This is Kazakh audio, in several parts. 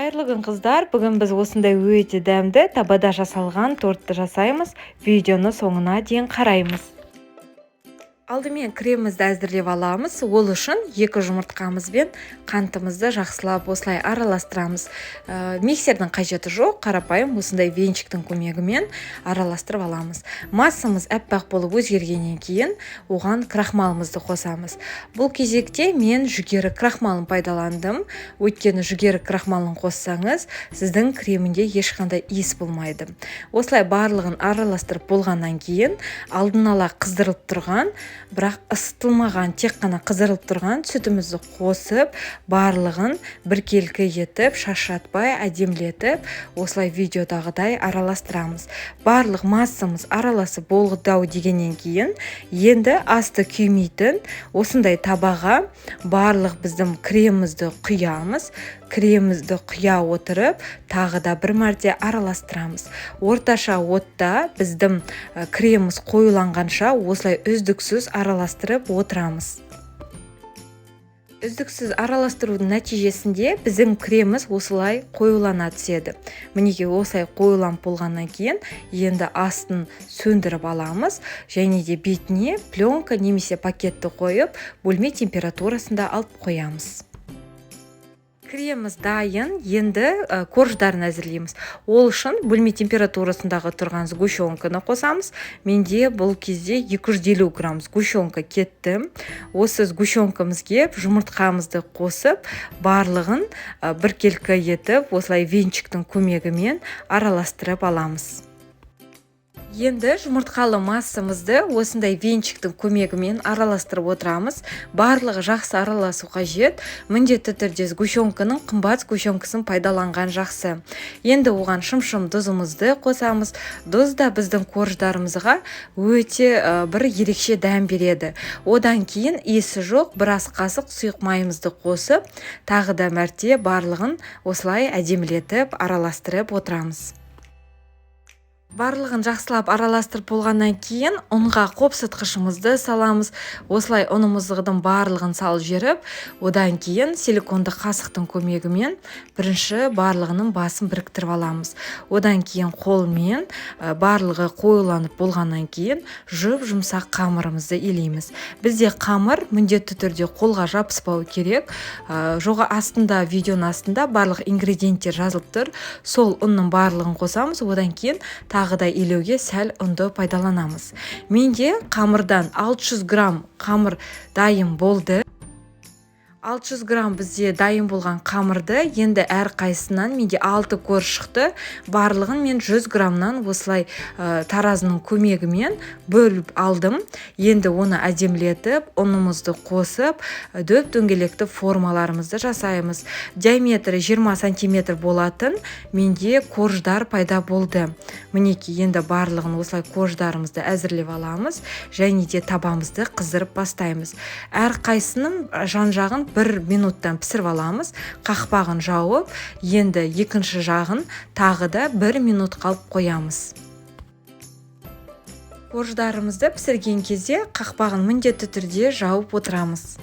Қайырлы күн, қыздар! Бүгін біз осындай өте дәмді табада жасалған тортты жасаймыз. Видеоны соңына дейін қараймыз. Алдымен кремімізді әзірлеп аламыз. Ол үшін 2 жұмыртқамыз бен қантымызды жақсылап осылай араластырамыз. Миксердің қажеті жоқ, қарапайым осындай венчиктің көмегімен араластырып аламыз. Массамыз аппақ болып өзгергеннен кейін оған крахмалымызды қосамыз. Бұл кезекте мен жүгері крахмалын пайдаландым, өйткені жүгері крахмалын қоссаңыз, сіздің кремінде ешқандай иіс болмайды. Осылай барлығын араластырып болғаннан кейін алдын ала қыздырылып тұрған, бірақ ысытылмаған, тек қана қыздырылып тұрған сүтімізді қосып, барлығын біркелкі етіп, шашыратпай, әдемілетіп, осылай видеодағыдай араластырамыз. Барлық массамыз араласып болды ау дегеннен кейін, енді асты күймейтін осындай табаға барлық біздің кремімізді құямыз. Кремімізді құя отырып, тағы да бір мәрте араластырамыз. Орташа отта біздің креміміз қоюланғанша осылай үздіксіз араластырып отырамыз. Үздіксіз араластырудың нәтижесінде біздің креміміз осылай қоюлана түседі. Мінекей, осылай қоюланып болғаннан кейін енді астын сөндіріп аламыз және де бетіне пленка немесе пакетті қойып, бөлме температурасында алып қоямыз. Креміміз дайын. Енді корждарын әзірлейміз. Ол үшін бөлме температурасындағы тұрған сгущенканы қосамыз. Менде бұл кезде 250 грамм сгущенка кетті. Осы сгущенкамызге жұмыртқамызды қосып, барлығын біркелкі етіп, осылай венчиктің көмегімен араластырып аламыз. Енді жұмыртқалы массамызды осындай венчиктің көмегімен араластырып отырамыз. Барлығы жақсы араласу қажет. Міндетті түрде сгущенканың қымбат сгущенкасын пайдаланған жақсы. Енді оған шымшым тұзымызды қосамыз. Тұз да біздің корждарымызға өте бір ерекше дәм береді. Одан кейін иісі жоқ бір ас қасық сұйық майымызды қосып, тағы да мәрте барлығын осылай әдемілетіп араластырып отырамыз. Барлығын жақсылап араластырып болғаннан кейін ұнға қопсытқышымызды саламыз. Осылай ұнымыздың барлығын салып жіберіп, одан кейін силиконды қасықтың көмегімен бірінші барлығының басын біріктіріп аламыз. Одан кейін қолмен барлығы қоюланып болғаннан кейін жұп жұмсақ қамырымызды илейміз. Бізде қамыр міндетті түрде қолға жабыспау керек. Жоға астында, видеоның астында барлық ингредиенттер жазылып тұр. Сол ұнның барлығын қосамыз. Одан кейін тағы да илеуге сәл ұнды пайдаланамыз. Менде қамырдан 600 грамм қамыр дайын болды. 600 грамм бізде дайын болған қамырды енді әрқайсысынан, менде 6 корж шықты, барлығын мен 100 граммнан осылай таразының көмегімен бөліп алдым. Енді оны әдемілетіп, ұнымызды қосып, дөп дөңгелекті формаларымызды жасаймыз. Диаметрі 20 сантиметр болатын менде корждар пайда болды. Мінекей, енді барлығын осылай корждарымызды әзірлеп аламыз және де табамызды қыздырып бастаймыз. Әрқайсысының жан жағын бір минуттан пісіріп аламыз. Қақпағын жауып, енді екінші жағын тағы да бір минут қалып қоямыз. Корждарымызды пісірген кезде қақпағын міндетті түрде жауып отырамыз.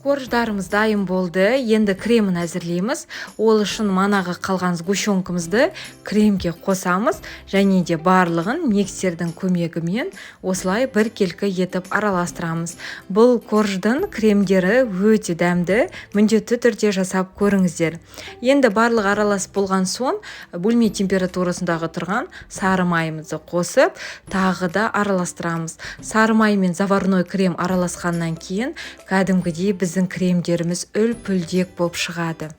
Корждарымыз дайын болды. Енді кремін әзірлейміз. Ол үшін манағы қалған сгущенкамызды кремге қосамыз және де барлығын миксердің көмегімен осылай біркелкі етіп араластырамыз. Бұл корждың кремдері өте дәмді, міндетті түрде жасап көріңіздер. Енді барлығы араласып болған соң, бөлме температурасындағы тұрған сары майымызды қосып, тағы да араластырамыз. Сары май мен заварной крем араласқаннан кейін кәдімгідей біздің кремдеріміз үлпілдек болып шығады.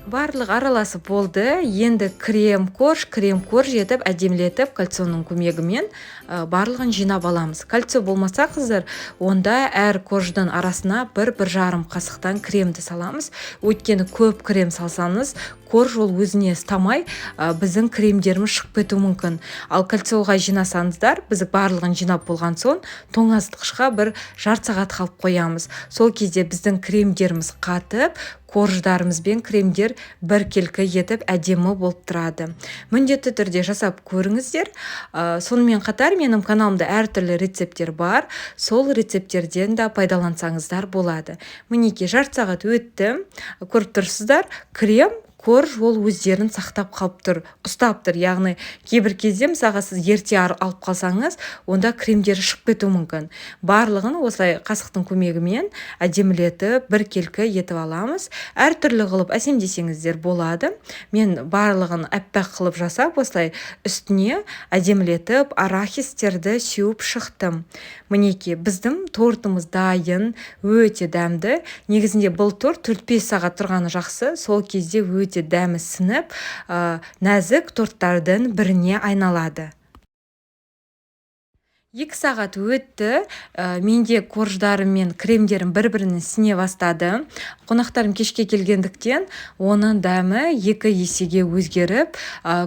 Барлық араласып болды. Енді крем корж, крем корж етіп, әдемілетіп, кольцоның көмегімен барлығын жинап аламыз. Кольцо болмаса, қыздар, онда әр корждың арасына бір бір жарым қасықтан кремді саламыз, өйткені көп крем салсаңыз, корж ол өзіне ұстамай, біздің кремдеріміз шығып кетуі мүмкін. Ал кольцоға жинасаңыздар, біз барлығын жинап болған соң тоңазытқышқа бір жарты сағат қалып қоямыз. Сол кезде біздің кремдеріміз қатып, Корждарымыз бен кремдер біркелкі етіп, әдемі болып тұрады. Міндетті түрде жасап көріңіздер. Сонымен қатар менің каналымда әртүрлі рецепттер бар, сол рецепттерден де пайдалансаңыздар болады. Мінекей, жарты сағат өтті. Көріп тұрсыздар, крем, корж ол өздерін сақтап қалып тұр, ұстап тұр. Яғни кейбір кезде, мысалға, сіз ерте алып қалсаңыз, онда кремдері шығып кетуі мүмкін. Барлығын осылай қасықтың көмегімен әдемілетіп, біркелкі етіп аламыз. Әртүрлі қылып әсемдесеңіздер болады. Мен барлығын аппақ қылып жасап, осылай үстіне әдемілетіп арахистерді сеуіп шықтым. Мінекей, біздің тортымыз дайын, өте дәмді. Негізінде бұл торт 4-5 сағат тұрғаны жақсы, сол кезде өте дәмі сіңіп, нәзік торттардың біріне айналады. 2 сағат өтті. Менде корждарым мен кремдерім бір біріне сіңе бастады. Қонақтарым кешке келгендіктен, оның дәмі екі есеге өзгеріп,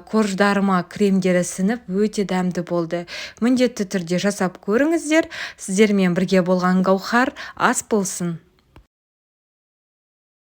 корждарыма кремдері сіңіп, өте дәмді болды. Міндетті түрде жасап көріңіздер. Сіздермен бірге болған Гаухар. Ас болсын!